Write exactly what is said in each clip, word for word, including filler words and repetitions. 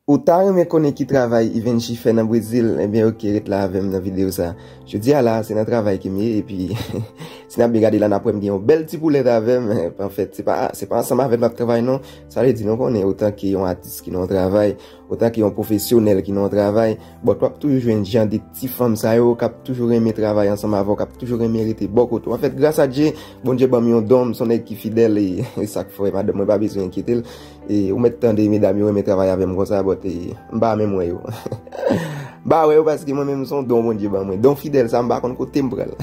Ou ta renmen konnen ki travay Ivenchi fè nan Brezil? Ebyen, oke, ret la avè m nan videyo sa. Jodi a la, se nan travay ke m ye, epi si n ap byen gade la, n ap wè m gen yon bèl ti poulèt avè m. Anfèt, se pa, se pa ansanm avè m n ap travay, non. Sa vle di, nou konnen, otan ke yon atis ki nan yon travay, otan ke yon pwofesyonèl ki nan yon travay, bon, w ap toujou jwenn jan de ti fanm sa yo k ap toujou renmen travay ansanm avè w, k ap toujou renmen rete bò kote w. Anfèt, gras a Dye, Bondye ban m yon don, m se yon nèg ki fidèl, e, e sa k fè madanm mwen pa bezwen enkyete l. E ou mèt tande medam yo renmen travay avè m konsa, but, e, m pa menm wè yo. M pa wè yo paske mwen menm se yon don Bondye ban mwen. Don fidèl sa, m pa konn kote m pran l.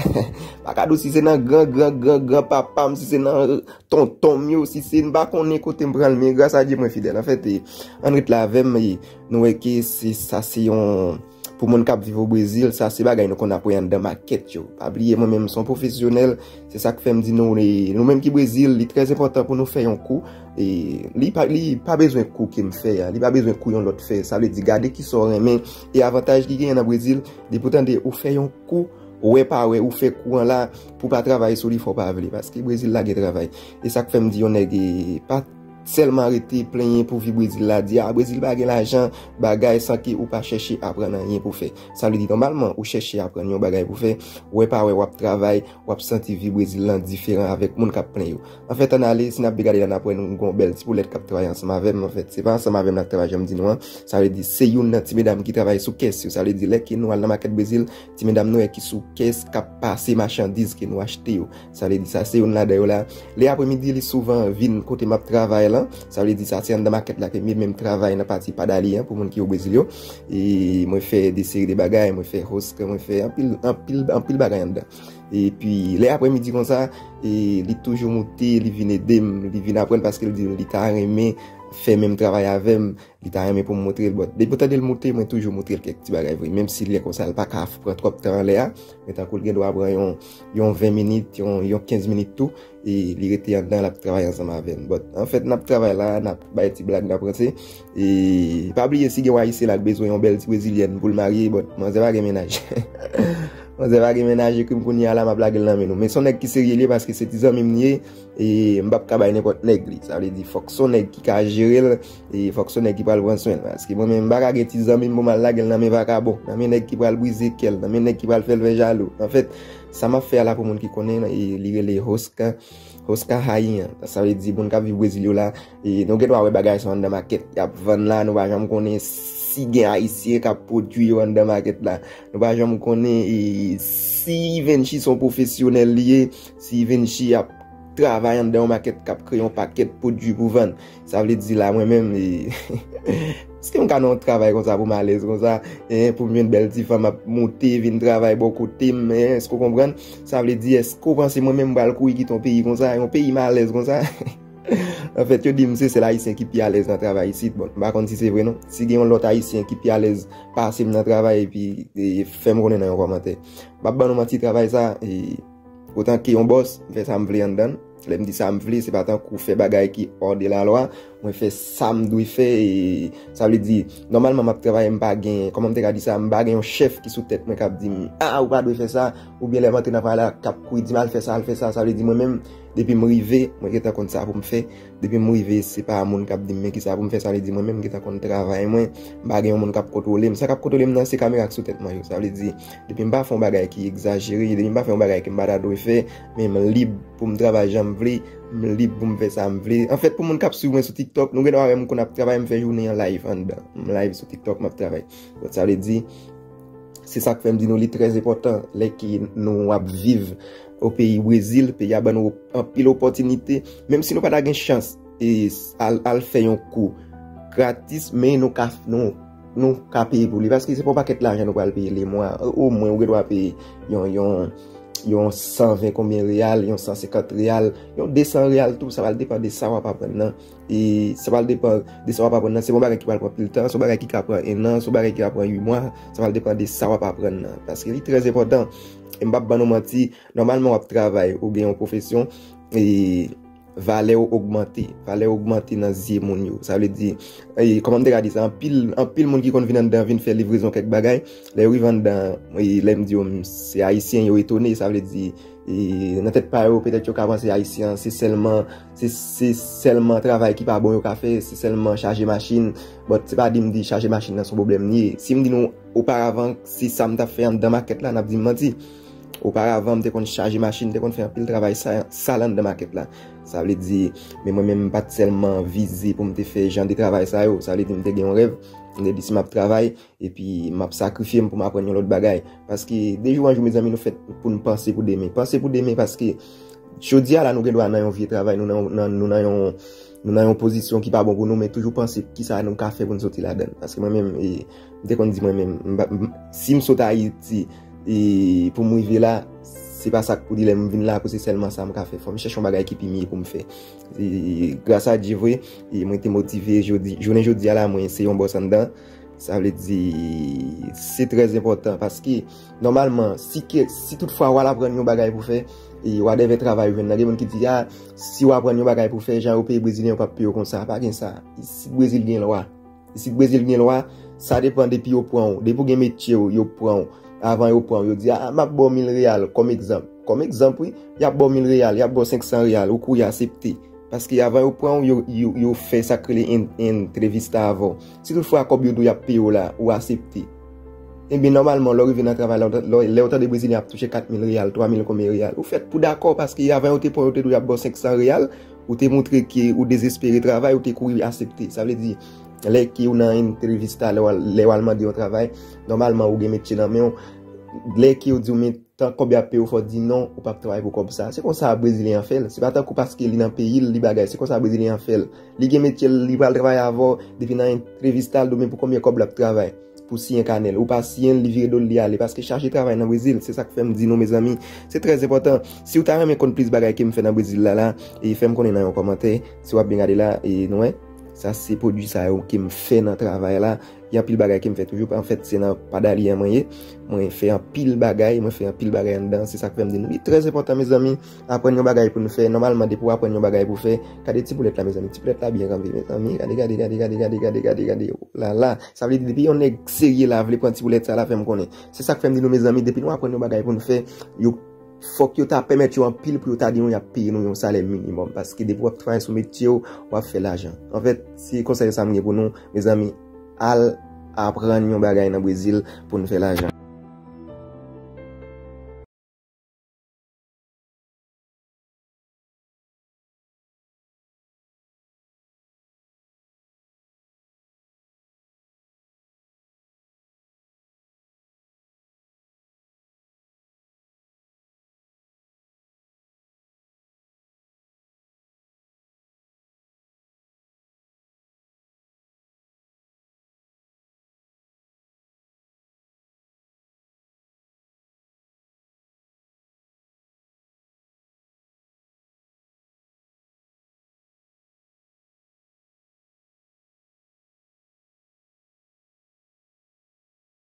Pa ka di w si se nan gran, gran, gran, gran papa m, si se nan tonton m yo, si se, m pa konnen kote m pran l, men gras a Dye mwen fidèl. Anfèt, e, ann ret la avè m, e, nou wè ke se, sa se yon, pou moun k ap viv o Brezil, sa se bagay nou konn ap wè anndan makèt yo. Pa bliye, mwen menm, m se yon pwofesyonèl, se sa k fè m di nou, e, nou menm ki Brezil, li trè enpòtan pou nou fè yon kou. E li pa, li pa bezwen kou ke m fè a, li pa bezwen kou yon lòt fè. Sa vle di, gade kisa w renmen, e avantaj ki genyen nan Brezil, depi w tande ou fè yon kou, wè pa wè, ou fè kou an la, pou w pa travay sou li, fò w pa vle, paske Brezil la gen travay. E sa k fè m di yon nèg, e, pa sèlman rete plenyen pou vi Brezil la, di, a, Brezil pa gen lajan, bagay, san ke ou pa chèche aprann anyen pou fè. Sa vle di, nòmalman, ou chèche aprann yon bagay pou fè, wè pa wè, w ap travay, w ap santi vi Brezil lan diferan avèk moun k ap plenyen yo. Anfèt, ann ale, si n ap byen gade la, n ap wè nou gen yon bèl ti poulèt k ap travay ansanm avè m. Anfèt, se pa ansanm avè m l ap travay, jan m di nou an. Sa vle di, se youn nan ti medam ki travay sou kès yo. Sa vle di, lè ke nou al nan makèt Brezil, ti medam nou wè ki sou kès k ap pase machandiz ke nou achte yo. Sa vle di, sa se youn ladan yo la. Lè apremidi, li souvan vin kote m ap travay lan. Sa vle di, sa se anndan makèt la ke m ye, men m travay nan pati Padali an, pou moun ki o Brezil yo. E mwen fè de seri de bagay, mwen fè hoska, mwen fè anpil, anpil, anpil bagay anndan. Epi, lè apremidi konsa, e, li toujou moute, li vin ede m, li vin aprann paske l di li ta renmen fè menm travay avè m, li ta renmen pou m montre l. But, depi w tande l moute, mwen toujou montre l kèk ti bagay vre. Menm si lè konsa, l pa ka pran twòp tan anlè a, men tankou l gen dwa pran yon, yon ven minit, yon, yon kenz minit tou, e li rete anndan, l ap travay ansanm avè m. But, anfèt, n ap travay la, n ap bay ti blag, n ap ranse. E pa bliye, si gen yon Ayisyen la k bezwen yon bèl ti Brezilyèn pou l marye, but, manzè pa gen mennaj. Manzè pa gen mennaj, ekri m kounye a la, m ap lage l nan men nou. Men se yon nèg ki serye li ye, paske se ti zanmi m li ye, e m p ap ka bay nenpòt nèg li. Sa vle di, fòk se yon nèg ki ka jere l, e fòk se yon nèg ki pral pran swen l. Paske mwen menm, m pa ka gen ti zanmi m pou m al lage l nan men vakabon, nan men nèg ki pral brize kè l, nan men nèg ki pral fè l fè jalou. Anfèt, sa m ap fè a la, pou moun ki konnen, e li rele hoska. Hoska Hayi an. Sa vle di, moun k ap viv Brezil yo la, e nou gen dwa wè bagay sa anndan makèt y ap vann la, nou pa janm konnen si gen Ayisyen k ap pwodui yo anndan makèt la. Nou pa janm konnen, e, si Ivenchi se yon pwofesyonèl li ye, si Ivenchi ap travay anndan yon makèt k ap kreye yon pakèt pwodui pou vann. Sa vle di la, mwen menm, e, èske m ka nan yon travay konsa pou m alèz konsa, en, pou m jwenn bèl ti fanm ap moute, vin travay bò kote m, en, èske w konprann? Sa vle di, èske w panse mwen menm m pral kouri kite yon peyi konsa, yon peyi m alèz konsa? Anfèt, yo di m se sèl Ayisyen ki pi alèz nan travay isit. Bon, m pa konn si se vre non. Si gen yon lòt Ayisyen ki pi alèz pase m nan travay, epi, e, fè m konnen nan yon kòmantè. M ap ban nou manti, travay sa, e, otan ke yon bòs, m fè sa m vle anndan l. Lè m di sa m vle, se pa tankou fè bagay ki hors de la loi. Mwen fè sa m dwe fè, e sa vle di, nòmalman m ap travay, m pa gen, kòman m te ka di sa, m pa gen yon chèf ki sou tèt mwen k ap di m, a, ou pa dwe fè sa, oubyen lè m antre nan travay la, k ap kouri di m al fè sa, al fè sa. Sa vle di, mwen menm, depi m rive, mwen gentan konn sa pou m fè. Depi m rive, se pa moun k ap di m men kisa pou m fè. Sa vle di, mwen menm, m gentan konn travay mwen, m pa gen yon moun k ap kontwole m. Sa k ap kontwole m nan, se kamera k sou tèt mwen yo. Sa vle di, depi m pa fè yon bagay ki egzajere, depi m pa fè yon bagay ke m pa ta dwe fè, men m lib pou m travay jan m vle, m lib pou m fè sa m vle. Anfèt, pou moun k ap swiv mwen sou TikTok, nou gen dwa wè m konn ap travay, m fè jounen an live anndan. M live sou TikTok, m ap travay. Donk, sa vle di, se sa k fè m di nou li trè enpòtan lè ke nou ap viv o peyi Brezil, peyi a ban nou anpil opòtinite, menm si nou pa ta gen chans, e, al, al fè yon kou gratis, men nou ka, nou, nou ka peye pou li, paske se pa yon pakèt lajan nou pral peye lemwa. Omwen, ou gen dwa peye yon, yon, yon san ven konbyen reyal, yon san senkant reyal, yon de san reyal tou, sa pral depann de sa w ap aprann nan. E sa pral depann de sa w ap aprann nan. Se pa yon bagay ki pral pran anpil tan, se yon bagay ki ka pran en an, se yon bagay ki ka pran uit mwa, sa pral depann de sa w ap aprann nan. Paske li trè enpòtan. E m p ap ban nou manti, nòmalman w ap travay, ou gen yon pwofesyon, e valè yo ogmante. Valè yo ogmante nan zye moun yo. Sa vle di, e, kòman m te ka di sa, anpil, anpil moun ki konn vin anndan vin fè livrezon kèk bagay. Lè yo rive anndan, e, lè m di yo m se Ayisyen, yo etone, sa vle di, e, nan tèt pa yo, petèt yo ka panse Ayisyen, se sèlman, se, se sèlman travay ki pa bon yo ka fè, se sèlman chaje machin. But, se pa di m di chaje machin nan se yon pwoblèm li ye. Si m di nou, oparavan, se sa m t ap fè anndan makèt la, n ap di m manti. Oparavan, m te konn chaje machin, m te konn fè anpil travay sa, sal anndan makèt la. Sa vle di, men mwen menm, m pa t sèlman vize pou m te fè jan de travay sa yo. Sa vle di, m te gen yon rèv, m te di si m ap travay, epi m ap sakrifye m pou m aprann yon lòt bagay. Paske de jou an jou, mezanmi, nou fèt pou n panse pou demen. Panse pou demen, paske jodi a la, nou gen dwa nan yon vye travay, nou nan, nan, nou nan yon, nou nan yon pozisyon ki pa bon pou nou, men toujou panse kisa nou ka fè pou n soti ladan l. Paske mwen menm, e, m te konn di mwen menm, m pa- m- si m sot Ayiti, e, pou m rive la, se pa sa k pou di lè m vin la, pou se sèlman sa m ka fè. Fò m chèche yon bagay ki pi mye pou m fè. E, gras a Dye vre, e, mwen te motive jodi, jounen jodi a la, mwen se yon bòs anndan. Sa vle di, se trè enpòtan paske, nòmalman, si, ke, si toutfwa w al aprann yon bagay pou fè, e w a devè travay ou jwenn nan. Gen moun ki di, a, si w aprann yon bagay pou fè, jan yo peye Brezilyen yo p ap peye w konsa. Pa gen sa. Isit Brezil gen lwa. Isit Brezil gen lwa, sa depann depi yo pran w. Depi w gen metye w, yo pran w. Avan yo pran w, yo di, a, m ap ba w mil reyal, kòm egzanp. Kòm egzanp, wi. Y ap ba w mil reyal, y ap ba w senk san reyal, ou kouri aksepte. Paske avan yo pran w, yo, yo, yo fè sa k rele en- entrevista avè w. Si toutfwa kòb yo di w y ap peye w la, ou aksepte. Ebyen, nòmalman, lè w rive nan travay la, lè lè w tande Brezilyen ap touche kat mil reyal, twa mil konbyen reyal, ou fèt pou dakò, paske avan yo te pran w, yo te di w y ap ba w senk san reyal, ou te montre ke ou dezespere travay, ou te kouri aksepte. Sa vle di, lè ke ou nan entrevista, lè w al- lè w al mande yon travay, nòmalman, ou gen metye nan men w, lè ke yo di w, men tan kòb y ap peye w, fò w di non, ou p ap travay pou kòb sa. Se konsa Brezilyen an fè l. Se pa tankou paske li nan peyi l, li bagay. Se konsa Brezilyen an fè l. Li gen metye l, li pral travay avè w, depi nan entrevista l, domen pou konbyen kòb l ap travay pou siyen kanè l. Ou pa siyen l, li vire do l, li ale. Paske chache travay nan Brezil, se sa k fè m di nou, mezanmi, se trè enpòtan. Si w ta renmen konn plis bagay ke m fè nan Brezil la, la, e fè m konnen nan yon kòmantè. Si w ap byen gade la, e nou wè, sa se pwodui sa yo ke m fè nan travay la. Gen anpil bagay ke m fè toujou. Anfèt, se nan padalyen mwen ye. Mwen fè anpil bagay, mwen fè anpil bagay anndan. Se sa k fè m di nou, li trè enpòtan, mezanmi, aprann yon bagay pou nou fè. Nòmalman, depi w aprann yon bagay pou fè, gade ti boulèt la, mezanmi. Ti boulèt la byen kanpe, mezanmi. Gade, gade, gade, gade, gade, gade, gade, gade. O la la. Sa vle di, depi yon nèg serye la vle pran ti boulèt sa la, fè m konnen. Se sa k fè m di nou, mezanmi, depi nou aprann yon bagay pou nou fè, yo fòk yo ta pèmèt yo anpil pou yo ta di nou y ap peye nou yon salè minimòm. Paske depi w ap travay sou metye w, w ap fè lajan. Anfèt, se konsèy sa m gen pou nou, mezanmi, al aprann yon bagay nan Brezil pou n fè lajan.